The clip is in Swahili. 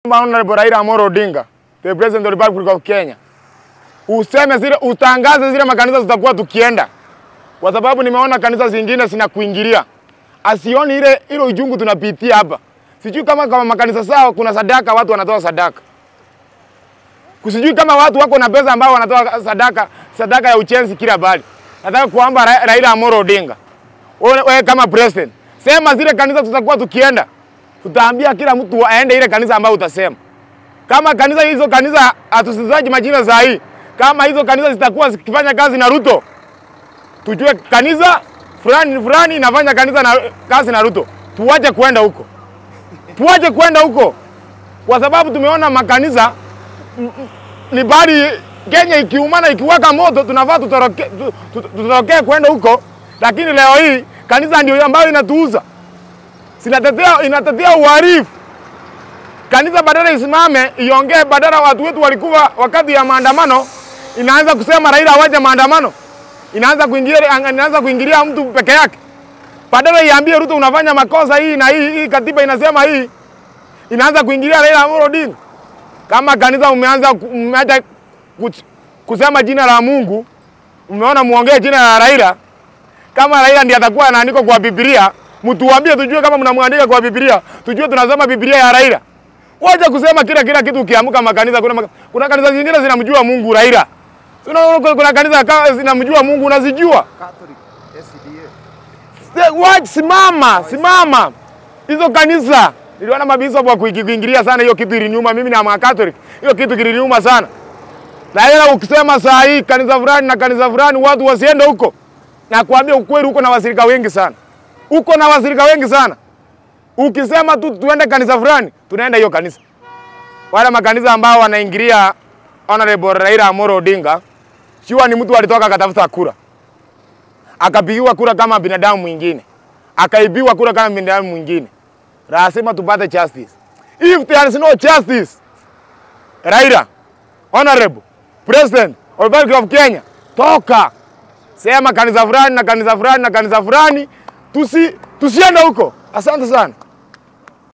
Honorable Raila Amolo Odinga, the President of the Republic of Kenya, useme zile, utangaze zile makanisa zitakuwa tukienda, kwa sababu nimeona kanisa zingine zinakuingilia. Asioni ile ujungu tunapitia hapa. Sijui kama makanisa sawa kuna sadaka, watu wanatoa sadaka. Kusijui kama watu wako na pesa ambao wanatoa sadaka ya uchenzi kila bali. Nataka kuomba Raila Amolo Odinga, wewe kama president, sema zile kanisa tutakuwa tukienda. Tutaambia kila mtu aende ile kanisa ambayo utasema. Kama kanisa hizo kanisa hatusizaji majina za hii. Kama hizo kanisa zitakuwa zikifanya kazi na Ruto, tujue kanisa fulani fulani inafanya kanisa na kazi na Ruto. Tuache kwenda huko. Tuache kwenda huko. Kwa sababu tumeona makanisa ni bali Kenya ikiumana ikiwaka moto tunafaa tutoroke kwenda huko, lakini leo hii kanisa ndio ambayo inatuuza. Inatetea uhalifu. Kanisa badala isimame iongee, badala watu wetu walikuwa wakati ya maandamano, inaanza kusema Raila waje maandamano. Inaanza kuingilia mtu peke yake. Badala iambie Ruto unafanya makosa hii na hii, hii katiba inasema hii. Inaanza kuingilia Raila Amolo Odinga. Kama kanisa umeanza kusema jina la Mungu, umeona muongee jina la Raila. Kama Raila ndiye atakuwa anaandikwa kwa Biblia, mtuambie tujue kama mnamwandika kwa Biblia, tujue tunasoma Biblia ya Raila. Wacha kusema kila kitu ukiamka makanisa. Kuna kanisa zingine zinamjua Mungu Raila. Kuna kanisa zinamjua Mungu unazijua. Catholic, SDA. Watch, simama. Hizo kanisa niliona mabishop wa kuingilia sana hiyo kitu iliniuma. Mimi na Catholic. Hiyo kitu kiliniuma sana. Raila ukisema saa hii kanisa fulani na kanisa fulani watu wasiende huko. Na kuambia ukweli, huko na wasirika wengi sana. Uko na wasirika wengi sana. Ukisema tu tuende kanisa fulani, tunaenda hiyo kanisa. Wale makanisa ambao wanaingilia Honorable Raila Amolo Odinga, sio ni mtu alitoka akatafuta kura. Akapigiwa kura kama binadamu mwingine. Akaibiwa kura kama binadamu mwingine. Lazima tupate justice. If there is no justice, Raila, Honorable President of the Republic of Kenya, toka. Sema kanisa fulani na kanisa fulani na kanisa fulani, tusiende huko. Asante sana.